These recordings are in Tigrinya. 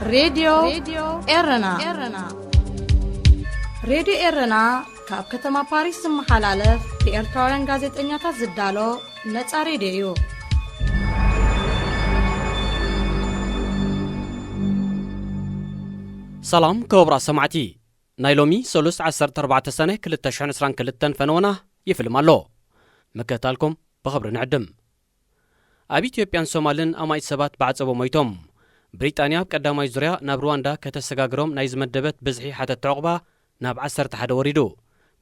ሬድዮ ኤረና። ሬድዮ ኤረና ካብ ከተማ ፓሪስ ዝመሓላለፍ ብኤርትራውያን ጋዜጠኛታት ዝዳሎ ነጻ ሬድዮ እዩ። ሰላም ክቡራት ሰማዕቲ፣ ናይ ሎሚ ሰሉስ ዓሰርተ ኣርባዕተ ሰነ ክልተ ሽሕን ዕስራን ክልተን ፈነወና ይፍልም ኣሎ። ምክትታልኩም ብኽብሪ ንዕድም። ኣብ ኢትዮጵያን ሶማልን ኣማኢት ሰባት ብዓጸቦ ሞይቶም። ብሪጣንያ ኣብ ቀዳማይ ዙርያ ናብ ሩዋንዳ ከተሰጋግሮም ናይ ዝመደበት ብዝሒ ሓተትቲ ዑቕባ ናብ ዓሰርተ ሓደ ወሪዱ።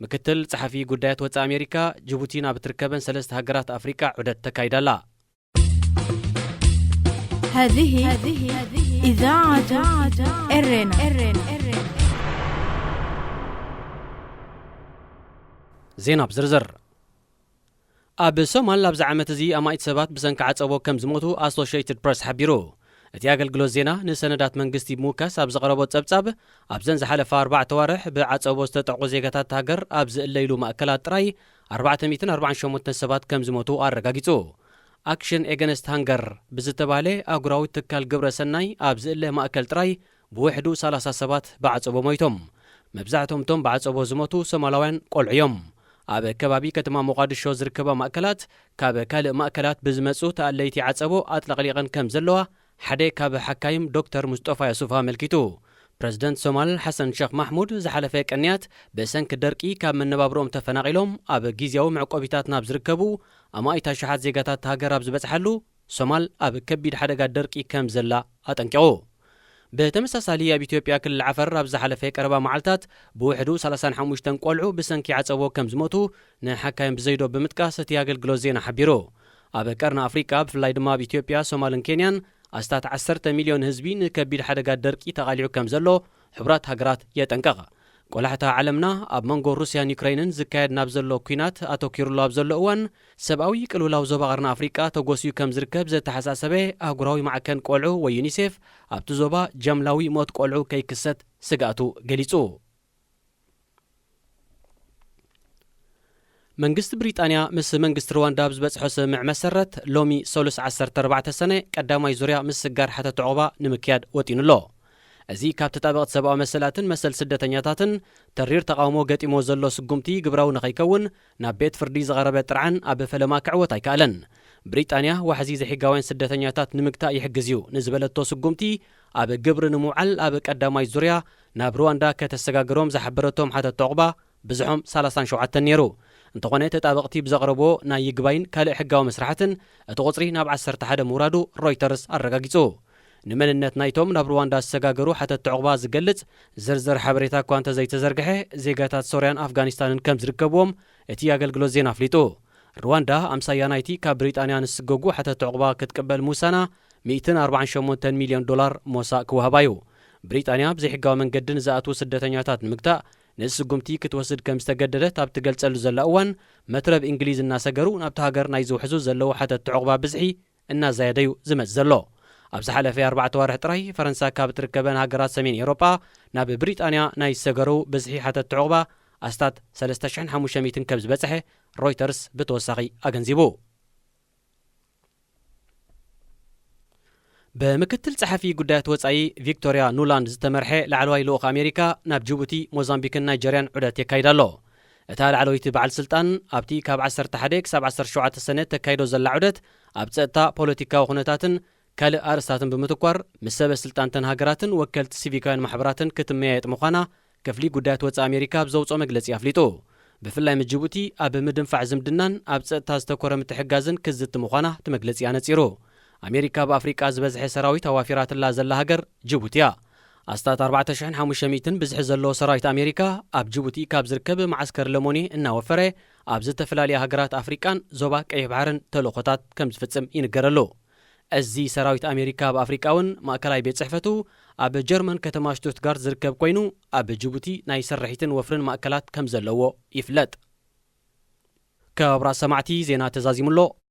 ምክትል ጸሓፊ ጉዳያት ወጻኢ ኣሜሪካ፣ ጅቡቲ ናብ እትርከበን ሰለስተ ሃገራት ኣፍሪቃ ዑደት ተካይዳ ኣላ። هذه إذاعة إرنا. ዜና ብዝርዝር። ኣብ ሶማል ኣብዚ ዓመት እዚ ኣማኢት ሰባት ብሰንኪ ዓጸቦ ከም ዝሞቱ ኣሶሽየትድ ፕረስ ሓቢሩ። እቲ ኣገልግሎት ዜና ንሰነዳት መንግስቲ ብምውካስ ኣብ ዘቕረቦ ጸብጻብ፣ ኣብዘን ዝሓለፋ ኣርባዕተ ኣዋርሕ ብዓጸቦ ዝተጠቕዑ ዜጋታት ሃገር ኣብ ዝእለይሉ ማእከላት ጥራይ ኣርባዕተ ሚእትን ኣርባዓን ሸሞንተን ሰባት ከም ዝሞቱ ኣረጋጊጹ። ኣክሽን ኤገንስት ሃንገር ብዝተባህለ ኣህጉራዊ ትካል ግብረ ሰናይ ኣብ ዝእለ ማእከል ጥራይ ብውሕዱ ሰላሳ ሰባት ብዓጸቦ ሞይቶም። መብዛሕትኦም እቶም ብዓጸቦ ዝሞቱ ሶማላውያን ቆልዑ እዮም። ኣብ ከባቢ ከተማ ሞቓድሾ ዝርከባ ማእከላት ካብ ካልእ ማእከላት ብዝመጹ ተኣለይቲ ዓጸቦ ኣጥለቕሊቐን ከም ዘለዋ ሓደ ካብ ሓካይም ዶክተር ሙስጠፋ የሱፍ ኣመልኪቱ። ፕረዚደንት ሶማል ሓሰን ሸኽ ማሕሙድ ዝሓለፈ ቀንያት ብሰንኪ ደርቂ ካብ መነባብሮኦም ተፈናቒሎም ኣብ ግዝያዊ መዕቆቢታት ናብ ዝርከቡ ኣማኢት ኣሽሓት ዜጋታት ሃገር ኣብ ዝበጽሓሉ፣ ሶማል ኣብ ከቢድ ሓደጋ ደርቂ ከም ዘላ ኣጠንቂቑ። ብተመሳሳሊ ኣብ ኢትዮጵያ ክልል ዓፈር ኣብ ዝሓለፈ ቀረባ መዓልታት ብውሕዱ ሰላሳን ሓሙሽተን ቆልዑ ብሰንኪ ዓጸቦ ከም ዝሞቱ ንሓካይም ብዘይዶ ብምጥቃስ እቲ ኣገልግሎት ዜና ሓቢሩ። ኣብ ቀርኒ ኣፍሪቃ ብፍላይ ድማ ኣብ ኢትዮጵያ፣ ሶማልን ኬንያን ኣስታት ዓሰርተ ሚልዮን ህዝቢ ንከቢድ ሓደጋ ደርቂ ተቓሊዑ ከም ዘሎ ሕቡራት ሃገራት የጠንቅቕ። ቆላሕታ ዓለምና ኣብ መንጎ ሩስያን ዩክረይንን ዝካየድ ናብ ዘሎ ኲናት ኣተኲሩሉ ኣብ ዘሎ እዋን፣ ሰብኣዊ ቅልውላው ዞባ ቀርኒ ኣፍሪቃ ተጎስዩ ከም ዝርከብ ዘተሓሳሰበ ኣህጉራዊ ማዕከን ቆልዑ ወይ ዩኒሴፍ፣ ኣብቲ ዞባ ጃምላዊ ሞት ቆልዑ ከይክሰት ስግኣቱ ገሊጹ። መንግስቲ ብሪጣንያ ምስ መንግስቲ ሩዋንዳ ኣብ ዝበጽሖ ስምምዕ መሰረት፣ ሎሚ ሰሉስ ዓሰርተ ኣርባዕተ ሰነ ቀዳማይ ዙርያ ምስግጋር ሓተት ዑቕባ ንምክያድ ወጢኑ ኣሎ። እዚ ካብ ተጣበቕቲ ሰብኣዊ መሰላትን መሰል ስደተኛታትን ተሪር ተቓውሞ ገጢሞ ዘሎ ስጉምቲ ግብራዊ ንኸይከውን ናብ ቤት ፍርዲ ዝቐረበ ጥርዓን ኣብ ፈለማ ክዕወት ኣይከኣለን። ብሪጣንያ ዋሕዚ ዘይሕጋውያን ስደተኛታት ንምግታእ ይሕግዝ እዩ ንዝበለቶ ስጉምቲ ኣብ ግብሪ ንምውዓል ኣብ ቀዳማይ ዙርያ ናብ ሩዋንዳ ከተሰጋግሮም ዝሓበረቶም ሓተት ዑቕባ ብዝሖም ሰላሳን ሸውዓተን ነይሩ። እንተኾነ ተጣበቕቲ ብዘቕረብዎ ናይ ይግባይን ካልእ ሕጋዊ መስራሕትን እቲ ቁጽሪ ናብ ዓሰርተ ሓደ ምውራዱ ሮይተርስ ኣረጋጊጹ። ንመንነት ናይቶም ናብ ሩዋንዳ ዝሰጋገሩ ሓተት ዑቕባ ዝገልጽ ዝርዝር ሓበሬታ እኳ እንተዘይተዘርግሐ፣ ዜጋታት ሶርያን ኣፍጋኒስታንን ከም ዝርከብዎም እቲ ኣገልግሎት ዜና ኣፍሊጡ። ሩዋንዳ ኣምሳያ ናይቲ ካብ ብሪጣንያ ንስገጉ ሓተት ዑቕባ ክትቅበል ምውሳና ሚእትን ኣርባዓን ሸሞንተን ሚልዮን ዶላር ሞሳ ክወሃባ እዩ። ብሪጣንያ ብዘይሕጋዊ መንገዲ ንዝኣትዉ ስደተኛታት ንምግታእ ነዚ ስጉምቲ ክትወስድ ከም ዝተገደደት ኣብ ትገልጸሉ ዘላ እዋን፣ መትረብ እንግሊዝ እናሰገሩ ናብቲ ሃገር ናይ ዝውሕዙ ዘለዉ ሓተት ዑቕባ ብዝሒ እናዛየደ እዩ ዝመጽእ ዘሎ። ኣብ ዝሓለፈ ኣርባዕተ ዋርሕ ጥራይ ፈረንሳ ካብ እትርከበን ሃገራት ሰሜን ኤውሮጳ ናብ ብሪጣንያ ናይ ዝሰገሩ ብዝሒ ሓተት ዑቕባ ኣስታት ሰለስተ ሽሕን ሓሙሽተ ሚእትን ከም ዝበጽሐ ሮይተርስ ብተወሳኺ ኣገንዚቡ። ብምክትል ጸሓፊ ጉዳያት ወጻኢ ቪክቶርያ ኑላንድ ዝተመርሐ ላዕለዋይ ልኡኽ ኣሜሪካ ናብ ጅቡቲ፣ ሞዛምቢክን ናይጀርያን ዑደት የካይድ ኣሎ። እታ ላዕለወይቲ በዓል ስልጣን ኣብቲ ካብ ዓሰርተ ሓደ ክሳብ ዓሰርተ ሸውዓተ ሰነ ተካይዶ ዘላ ዑደት ኣብ ጸጥታ፣ ፖለቲካዊ ኩነታትን ካልእ ኣርእስታትን ብምትኳር ምስ ሰበ ስልጣንተን ሃገራትን ወከልቲ ሲቪካውያን ማሕበራትን ክትመያየጥ ምዃና ክፍሊ ጉዳያት ወጻኢ ኣሜሪካ ኣብ ዘውጽኦ መግለጺ ኣፍሊጡ። ብፍላይ ምስ ጅቡቲ ኣብ ምድንፋዕ ዝምድናን ኣብ ጸጥታ ዝተኮረ ምትሕጋዝን ክዝቲ ምዃና እቲ መግለጺ ኣነጺሩ። ኣሜሪካ ኣብ ኣፍሪቃ ዝበዝሐ ሰራዊት ኣዋፊራትላ ዘላ ሃገር ጅቡቲ እያ። ኣስታት ኣርባዕተ ሽሕን ሓሙሽተ ሚእትን ብዝሒ ዘለዎ ሰራዊት ኣሜሪካ ኣብ ጅቡቲ ካብ ዝርከብ ማዓስከር ለሞኒ እናወፈረ ኣብ ዝተፈላለያ ሃገራት ኣፍሪቃን ዞባ ቀይሕ ባሕርን ተልእኾታት ከም ዝፍጽም ይንገረሉ። እዚ ሰራዊት ኣሜሪካ ኣብ ኣፍሪቃ እውን ማእከላይ ቤት ጽሕፈቱ ኣብ ጀርመን ከተማ ሽቱትጋርት ዝርከብ ኮይኑ፣ ኣብ ጅቡቲ ናይ ስርሒትን ወፍርን ማእከላት ከም ዘለዎ ይፍለጥ። ክቡራት ሰማዕቲ፣ ዜና ተዛዚሙ ኣሎ።